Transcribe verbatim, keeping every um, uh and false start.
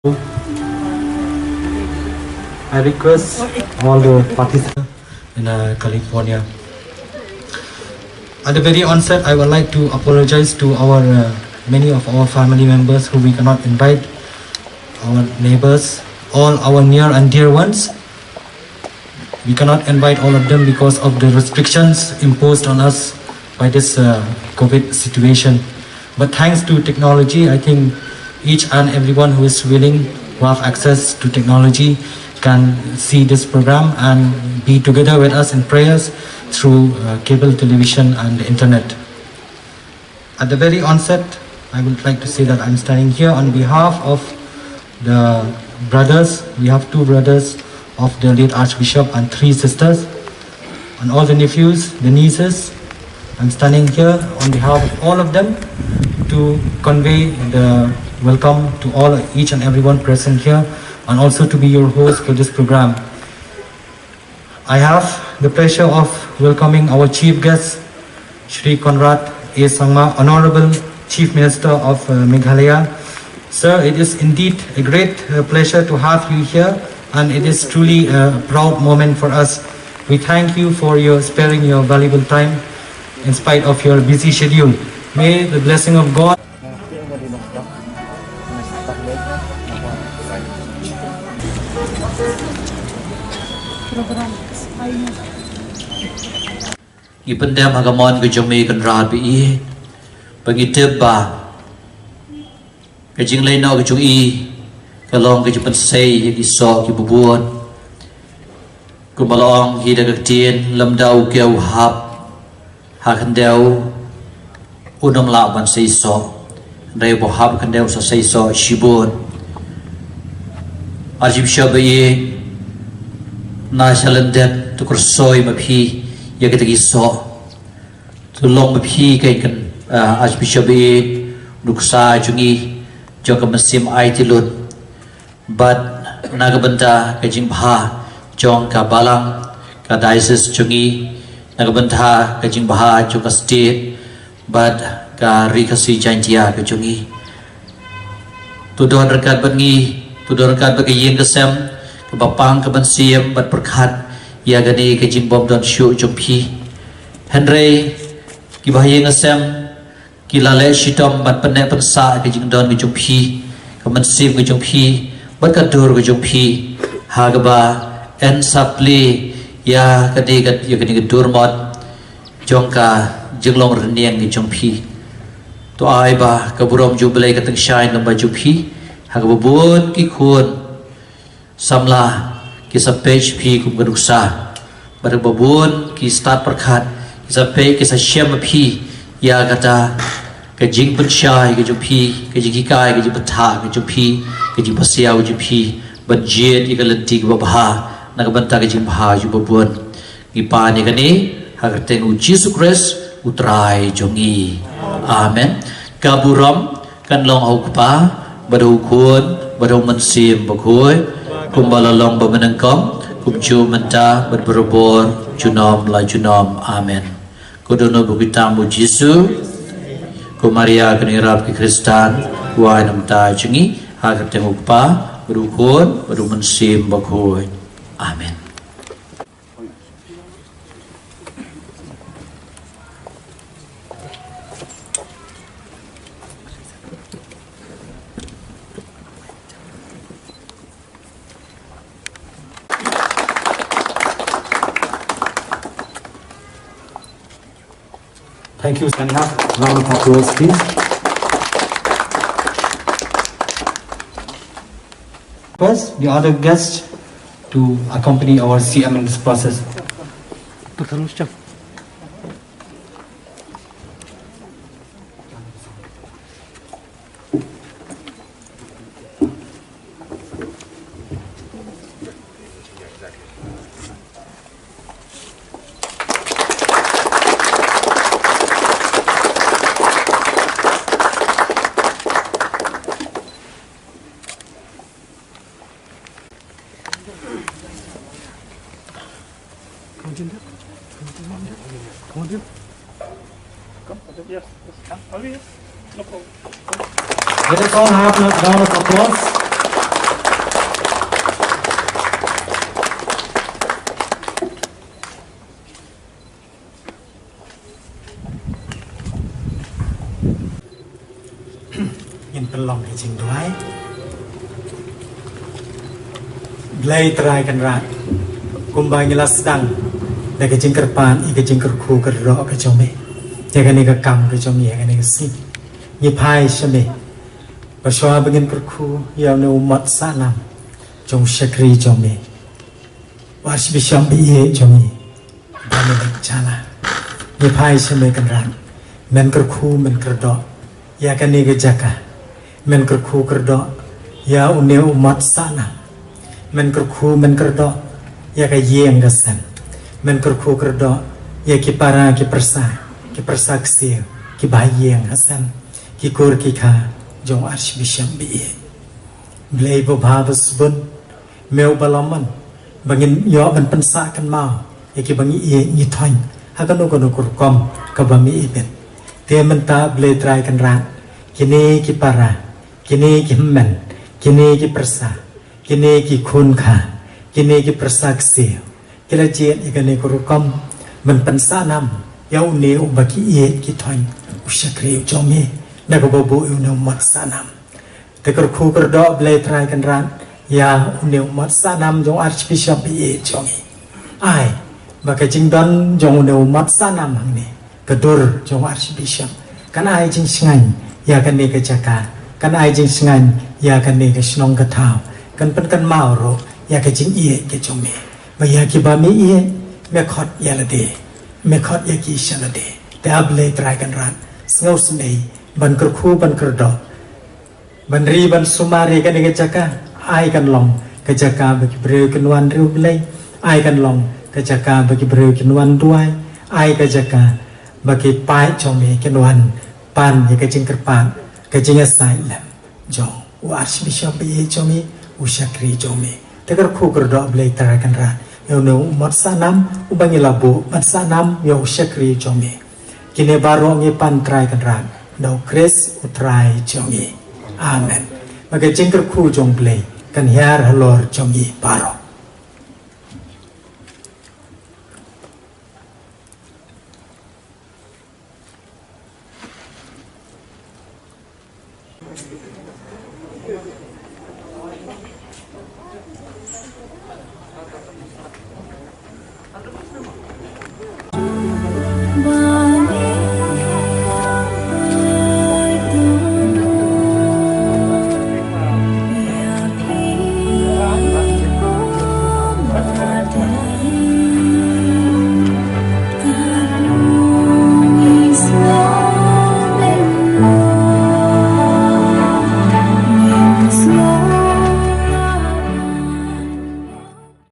I request all the participants in uh, California. At the very onset, I would like to apologize to our uh, many of our family members who we cannot invite, our neighbors, all our near and dear ones. We cannot invite all of them because of the restrictions imposed on us by this uh, COVID situation. But thanks to technology, I think each and everyone who is willing, who have access to technology, can see this program and be together with us in prayers through uh, cable television and the internet. At the very onset, I would like to say that I'm standing here on behalf of the brothers. We have two brothers of the late Archbishop and three sisters, and all the nephews, the nieces. I'm standing here on behalf of all of them to convey the welcome to all, each and everyone present here, and also to be your host for this program. I have the pleasure of welcoming our chief guest, Shri Conrad A Sangma, Honorable Chief Minister of uh, Meghalaya. Sir, it is indeed a great uh, pleasure to have you here, and it is truly a proud moment for us. We thank you for your sparing your valuable time in spite of your busy schedule. May the blessing of God Ngi pyndem ha ka mon ka jong me Kynrad ba ïeit, ba ngi tip ba ka jingleit noh ka jong i ka long ka jingpynsei ïa ki soh kiba bun. Kumba la ong hi da ka ktien, lymda u kiaw u hap ha khyndew un ym lah ban seisoh, hynrei ba u hap ha khyndew u sa seisoh shibun. Archbishop ba ïeit, na sha lyndet to kyrsoi ma phi ïa kita ki soh. To long ma phi ka kan, ah, Archbishop ba ïeit, nuksa jong ngi, jong ka mynsiem aiti lut. Bad na ka bynta ka jingbha jong ka balang, ka diocese jong ngi, na ka bynta ka jingbha jong ka state bad ka Ri Khasi Jaiñtia ka jong ngi. To don ryngkat bad ngi, to don ryngkat bad ka ïing ka sem kaba pang ka mynsiem bad pyrkhat ïa kane ka jingbym don shuh jong phi. Hynrei kiba ha ïing ha sem ki la leh shitom ban pynneh pynsah ka jingdon ka jong phi, ka mynsiem ka jong phi bad ka dur ka jong phi, ha kaba yn sa plie ïa kane ka, ïa kane ka dur mot jong ka jinglong rynïeng ka jong phi. To ai ba ka burom jong U Blei ka tyngshaiñ lem bad jong phi, ha kaba bun ki khun samla ki sa peit sha phi kum ka nuksa, bad ha kaba bun ki stad pyrkhat ki sa peit, ki sa shem ma phi ïa kata ka jingpynshai ka jong phi, ka jinghikai, ka jingbthah ka jong phi, ka jingpasiaw ka jong phi ban jied ïa ka lynti kaba bha na ka bynta ka jingbha jong ba bun. Ngi pan ïa kane ha ka kyrteng U Jisu Khrist U Trai jong ngi. Amen. Ka burom kan long ha U Kpa bad ha U Khun bad ha U Mynsiem Bakhuid, kumba la long ba mynnyngkong, kumjuh mynta bad barabor, junom la junom. Amen. Ko dohnud ba ki tam U Jisu, ko Maria kane ïarap ki Khristan, ko ai na ka bynta jong ngi, ha ka kyrteng U Kpa bad U Khun bad U Mynsiem Bakhuid. Amen. Thank you, Saniha. Round of applause, please. First, the other guest to accompany our C M in this process. Let us all have a round of applause. Jingduwai. Blei Trai Kynrad, kumba ngi la sdang da ka jingkyrpad ïa ka jingkyrkhu kyrdoh ka jong me ïa kane ka kam ka jong me ïa kane ka sngi. Ngi phai sha me ba shwa ba ngin kyrkhu ïa une u mot sahnam jong u shakri jong me, u Archbishop ba ïeit jong ngi, Dominic Jala. Ngi phai sha me Kynrad, men kyrkhu men kyrdoh ïa kane ka jaka. Men kyrkhu kyrdoh ïa une u mot sahnam. Men kyrkhu men kyrdoh ïa ka ïing ka sem. Men kyrkhu kyrdoh ïa ki para ki pyrsa, ki pyrsa ksiew, ki ba ïing ha sem, ki kur ki kha jong u Archbishop ba ïeit. Blei babha ba sbun, me uba la mon ba ngin ïoh ban pynsah kynmaw ïa kiba ngi ïeit ngi thoiñ ha kano kano ka rukom kaba me ibit. Te mynta Blei Trai Kynrad, kine ki para, kine ki hynmen, kine ki pyrsa, kine ki khun kha, kine ki pyrsa ksiew, ki la jied ïa kane ka rukom ban pynsah nam ïa une uba ki ïeit ki thoiñ, u shakri u jong me, da kaba buh ïa une u mot sahnam. Te kyrkhu kyrdoh Blei Trai Kynrad ïa une u mot sahnam jong u Archbishop ba ïeit jong ngi. Ai ba ka jingdon jong une u mot sahnam hangne, ka dur jong u Archbishop, kan ai jingshngaiñ ïa kane ka jaka, kan ai jingshngaiñ ïa kane ka shnong ka thaw, kan pynkynmaw ruh ïa ka jingïeit ka jong me. Ba ïa kiba me ïeit, me khot ïa lade, me khot ïa ki sha lade. Te A Blei Trai Kynrad, sngewsynei ban kyrkhu ban kyrdoh, ban ri ban sumar ïa kane ka jaka. Ai kan long ka jaka ba ki briew kin wan riewblei. Ai kan long ka jaka ba ki briew kin wan duwai. Ai ka jaka ba ki paid jong me kin wan pan ïa ka jingkyrpad, ka jingïasaid lem jong u Archbishop ba ïeit jong ngi, u shakri jong me. Te kyrkhu kyrdoh Blei Trai Kynrad ïa une u mot sahnam uba ngi la buh ban sahnam ïa u shakri jong me. Kine baroh ngi pan Trai Kynrad da u Khrist u Trai jong ngi. Amen. Ba ka jingkyrkhu jong Blei kan hiar halor jong ngi baroh.